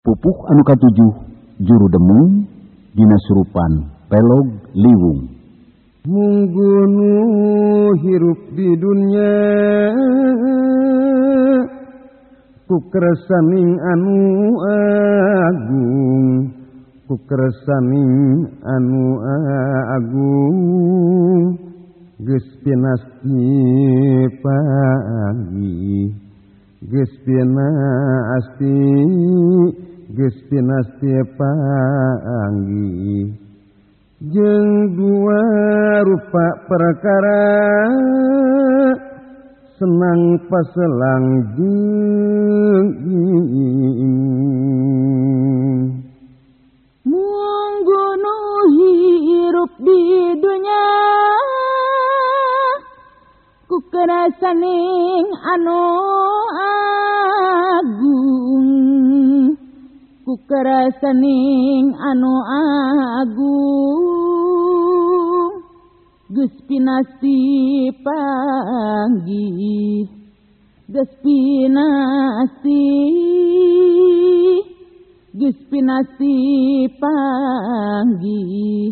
Pupuh anu katujuh juru demung dina surupan pelog liwung. Munggunu hirup di dunya ku kersaning anu agung, ku kersaning anu agung, geus pinasti panggih, geus pinasti, geus pinasti panggih. Jeung dua rupa perkara senang paselang jeung bingung. Munggunu hirup di dunya ku kerasaning anu agung, ku kerasaning anu agung, geus pinasti panggih, geus pinasti, geus pinasti panggih.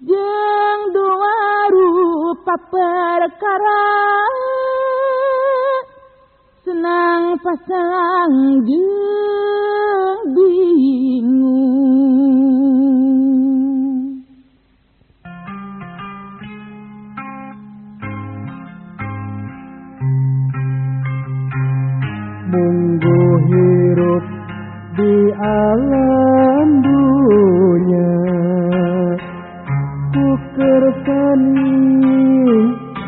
Jeung dua rupa perkara senang paselang jeung bingung. Munggu hirup di alam dunya ku kersani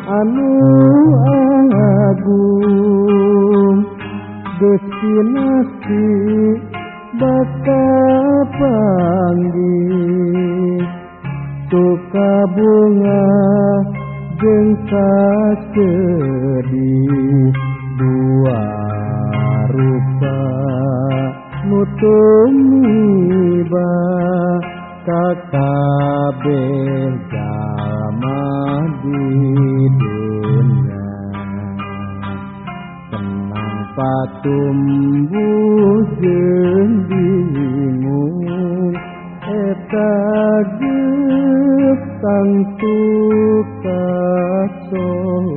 anu agung, geus pinasti bakal panggih, suka bunga jeung kasedih, dua rupa nu tumiba ka kabeh jalma di dunya. Senang patumbuh jeung bingung, eta geus tangtu kasoang.